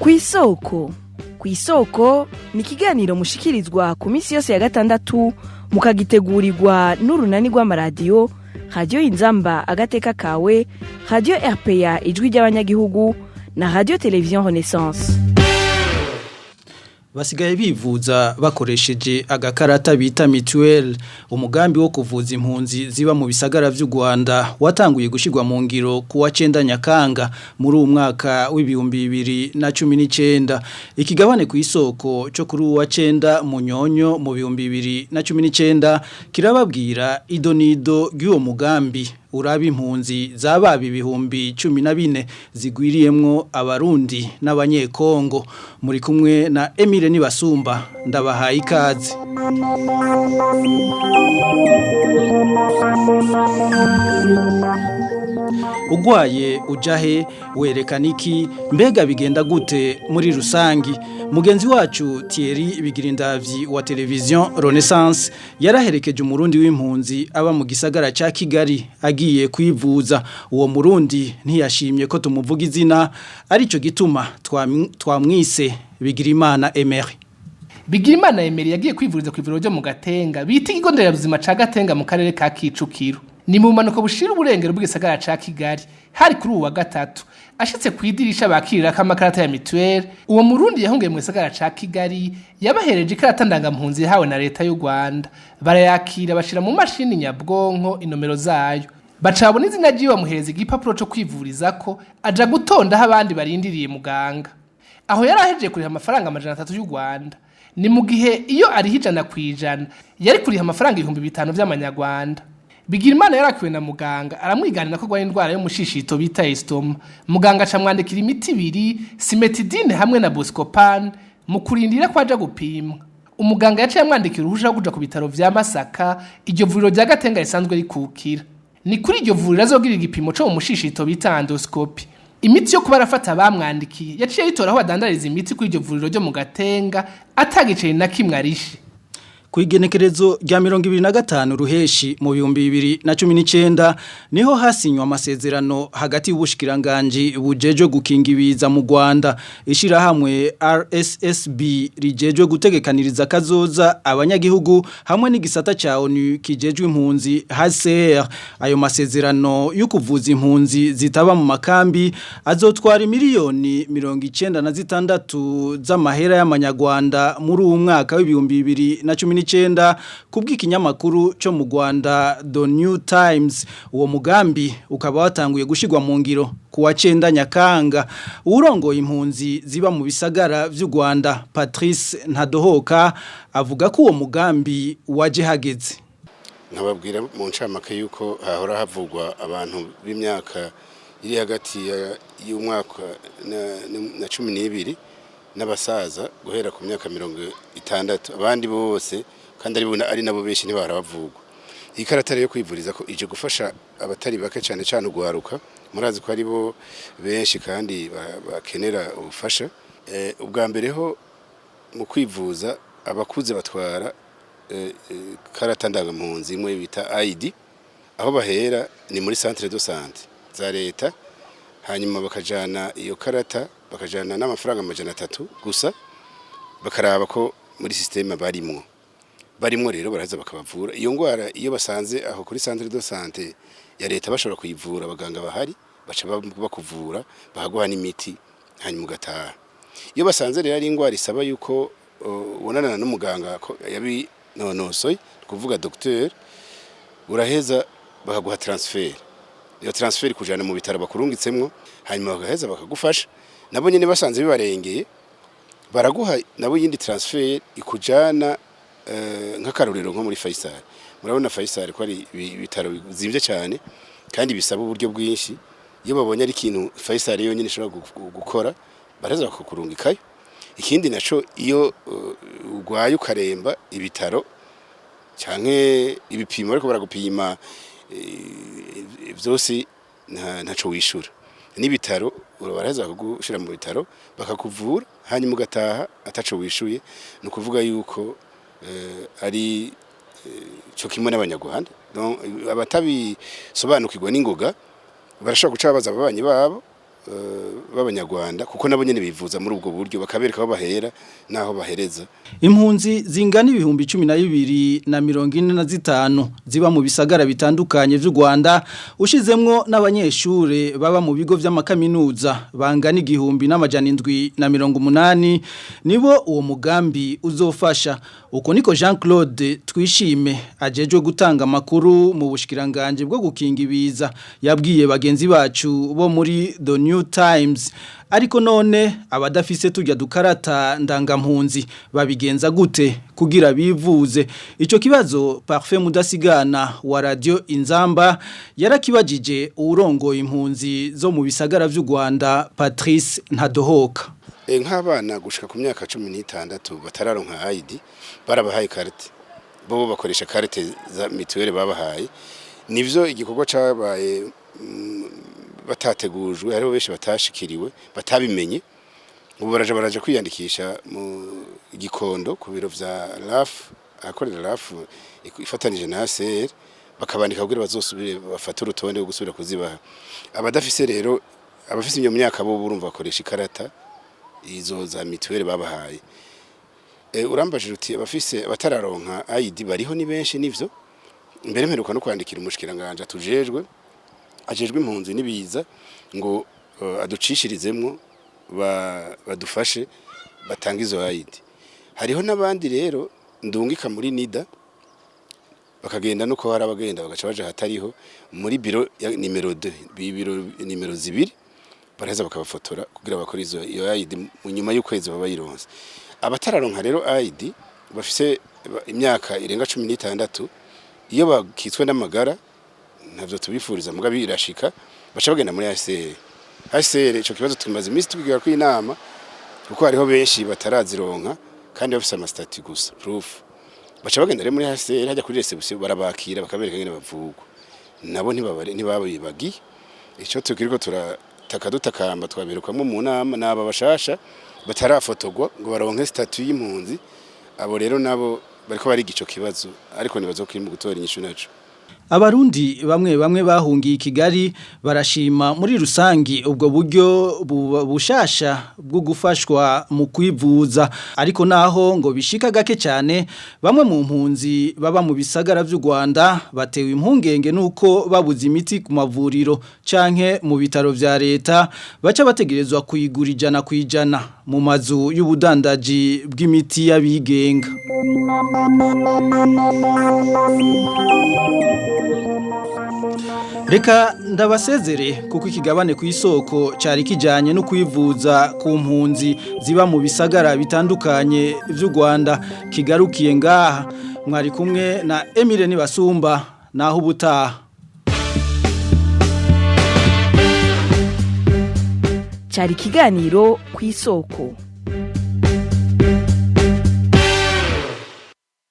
Kw'isoko, Kw'isoko ni ikiganiro mushikirizwa ku minsi yose ya gatandatu, mukagitegurirwa n'urunani rw'amaradiyo Radiyo Inzamba Agateka Kawe, Radiyo RPA Ijwi ry'Abanyagihugu na Radiyo Televiziyo Renaissance. Basigaye bivuza bakoresheje agakarata bita mituelle. Umugambi wo kuvuza impunzi ziba mu bisagara vy'u Rwanda watanguye gushirwa mu ngiro kuwa 9 Nyakanga muri uyu mwaka w'2019. Ikigabane ku Isoko cyo kuri uwa 9 Munyonyo mu 2019 kirababwira idonido ry'uwo mugambi uraba impunzi zababa 14,000 zigwiriyemwo Abarundi n'Abanyekongo. Muri kumwe na Emile Nibasumba, ndabahaye ikaze. Ugwaye ujahe? Werekana iki? Mbega bigenda gute muri rusangi? Mugenzi wacu Thierry Bigirindavyi wa Television Renaissance yaraherekeje Umurundi w'impunzi aba mu gisagara ca Kigali agiye kwivuza. Uwo Murundi ntiyashimye ko tumuvuga izina, arico gituma twamwise Bigirimana Emery. Bigirimana Emery yagiye kwivuriza ku ivuriro ryo mu Gatenga bita ikigo nderabuzima ca Gatenga mu karere ka Kicukiro, ni mu bumanuko bushira uburengero bw'igisagara ca Kigali. Hari kuri uwu wa gatatu. Ashitse ku idirisha bakirirako amakarata ya mituweli, uwo Murundi yahungiye mu gisagara ca Kigali yabahereje ikarata ndangampunzi yahawe na leta y'u Rwanda. Barayakira, bashira mu mashini nyabwonko inomero zayo, baca babona izina ryiwe, bamuhereza igipapuro co kwivurizako, aja gutonda aho abandi barindiriye muganga. Aho yari ahejeje kuriha amafaranga 300 y'u Rwanda. Ni mu gihe iyo ariha 100% yari kuriha amafaranga 5000 vy'amanyarwanda. Bigirimana yarakiwe na muganga, aramwiganira ko agwaye indwara y'umushishito bita estomac. Muganga aca amwandikira imiti ibiri, cimétidine hamwe na Buscopan, mu kurindira ko aja gupimwa. Umuganga yaciye amwandikira uruhusha rwo kuja ku bitaro vya Masaka, iryo vuriro rya Gatenga risanzwe rikukira. Ni kuri iryo vuriro azogira igipimo co mu mushishito bita endoscopie. Imiti yo kuba arafata bamwandikiye yaciye ayitora aho badandariza imiti kuri iryo vuriro ryo mu Gatenga, atagiceri na kimwe arishe. Ku igenekerezo rya 25 Ruheshi mu 2019 niho hasinywa amasezerano hagati y'ubushikiranganji bujejwe gukinga ibiza mu Rwanda, ishirahamwe RSSB rijejwe gutegekaniriza kazoza abanyagihugu, hamwe n'igisata ca ONU kijejwe impunzi HCR. Ayo masezerano yo kuvuza impunzi zitaba mu makambi azotwara miliyoni 96 z'amahera y'amanyarwanda muri uwu mwaka w'2019, kubw'ikinyamakuru cyo mu Rwanda The New Times. Uwo mugambi ukaba watanguye gushirwa mu ngiro kuwa 9 Nyakanga. Urongoye impunzi ziba mu bisagara vy'u Rwanda, Patrice Ntadohoka, avuga ko uwo mugambi waje hageze. Nkababwira mu ncamake yuko hahora havugwa abantu b'imyaka iri hagati y'umwaka na 12 n'abasaza guhera ku myaka 60, abandi bose kandi ari nabo benshi ntibahora bavugwa. Iyi karata rero yo kwivuriza ko ije gufasha abatari bake, cyane cyane ugwaruka. Murazi ko ari bo benshi kandi bakenera ubufasha. Ubwa mbere ho mu kwivuza, abakuze batwara karata ndangampunzi imwe bita ID. Aho bahera ni muri centre de santé za leta, hanyuma bakajana iyo karata, bakajana n'amafaranga 300 gusa, bakaraba ko muri système barimwo. Barimwo rero, baraza bakabavura iyo ngwara. Iyo basanze aho kuri centre de santé ya leta bashobora kuyivura, abaganga bahari baca bakuvura, bakaguha n'imiti, hanyuma ugataha. Iyo basanze rero ari ingwara isaba yuko ubonana n'umuganga ko yabinonosoye, kuvuga docteur, uraheza bakaguha transfert. Iyo transfert kujana mu bitaro bakurungitsemwo, hanyuma bagaheza bakagufasha. Nabo nyene basanze bibarengeye, baraguha nabo yindi transfert ikujana, nk'akarorero nko muri Faisal. Murabona Faisal ko ari ibitaro bizimvye cyane kandi bisaba uburyo bwinshi. Iyo babonye ari ikintu Faisal yonyine ishobora gukora, baraza bakakurungikayo. Ikindi naco, iyo urwaye ukaremba, ibitaro canke ibipimo ariko baragupima, vyose ntaco wishura. N'ibitaro baraza bakagushira mu bitaro, bakakuvura, hanyuma ugataha ataco wishuye. Ni ukuvuga yuko ari co kimwe n'Abanyarwanda. Donc, abatabisobanukirwa n'ingoga barashobora guca babaza ababanyi babo. b'abanyarwanda kuko nabo nyene bivuza muri ubwo buryo, bakabereka aho bahera n'aho bahereza. Impunzi zingana 12,045 ziba mu bisagara bitandukanye vy'u Rwanda, ushizemwo n'abanyeshure baba mu bigo vy'amakaminuza bangana 1780, nibo uwo mugambi uzofasha. Uko niko Jean Claude Twishime, ajejwe gutanga amakuru mu bushikiranganje bwo gukinga ibiza, yabwiye bagenzi bacu bo muri The New Times. Ariko none abadafise tujya dukarata ndangampunzi babigenza gute kugira bivuze? Ico kibazo Parfait Mudasigana wa Radio Inzamba yarakibajije uwurongoye impunzi zo mu bisagara vy'u Rwanda, Patrice Ntadohoka. Nk'abana gushika ku myaka 16 batararonka ID, barabahaye carte. Bo bakoresha carte za mituweli babahaye. Nivyo, igikorwa cabaye batategujwe, hariho benshi batashikiriwe, batabimenye. Ubu baraja kwiyandikisha mu Gikondo ku biro vya RAF, ahakorera RAF ifatanije na ACR, bakabandika kugira bazosubire bafate urutonde rwo gusubira kuzibaha. Abadafise rero, abafise iyo myaka, bo urumva bakoresha ikarata izo za mituweli babahaye. Urambajije uti abafise abatararonka ID bariho ni benshi. Nivyo, mbere mperuka no kwandikira umushikiranganje atujejwe, ajejwe impunzi n'ibiza, ngo aducishirizemwo badufashe batanga izo ID. Hariho n'abandi rero ndungika muri NIDA, bakagenda nuko hari abagenda bagaca baja hatariho, muri biro ya nimero 2, biro nimero 2, baraheza bakabafotora kugira bakore izo iyo ID. Mu nyuma y'ukwezi baba bayironse. Abatararonka rero ID bafise imyaka irenga 16, iyo bakitswe n'amagara, ntavyo tubifuriza muga birashika, baca bagenda muri HCR. HCR ico kibazo tumaze iminsi tukigira ko inama, kuko hariho benshi batarazironka kandi bafise ama statut gusa, proof. Baca bagenda rero muri HCR, hajya kuri réception, barabakira, bakabereka ngene bavugwa. Nabo ntibabare, ntibabibagiye. Ico tukiriko turataka, dutakamba, twabirukamwo mu nama, naba bashasha batarafotogwa ngo baronke statut y'impunzi. Abo rero nabo bariko bariga ico kibazo, ariko nibazo kiri mu gutora inyishu naco. Abarundi bamwe bamwe bahungiye i Kigali barashima muri rusangi ubwo buryo bushasha bwo gufashwa mu kwivuza. Ariko naho ngo bishika gake cyane, bamwe mu mpunzi baba mu bisagara vy'u Rwanda batewe impungenge nuko babuze imiti ku mavuriro canke mu bitaro vya leta, baca bategerezwa kuyigura 100% mu mazu y'ubudandaji bw'imiti y'abigenga. Reka ndabasezere kuko ikigabane ku isoko cyari kijanye no kwivuza ku mpunzi ziba mu bisagara bitandukanye vy'u Rwanda kigarukiye ngaha. Mwari kumwe na Emile Nibasumba, naho ubutaha. Cyari ikiganiro ku isoko.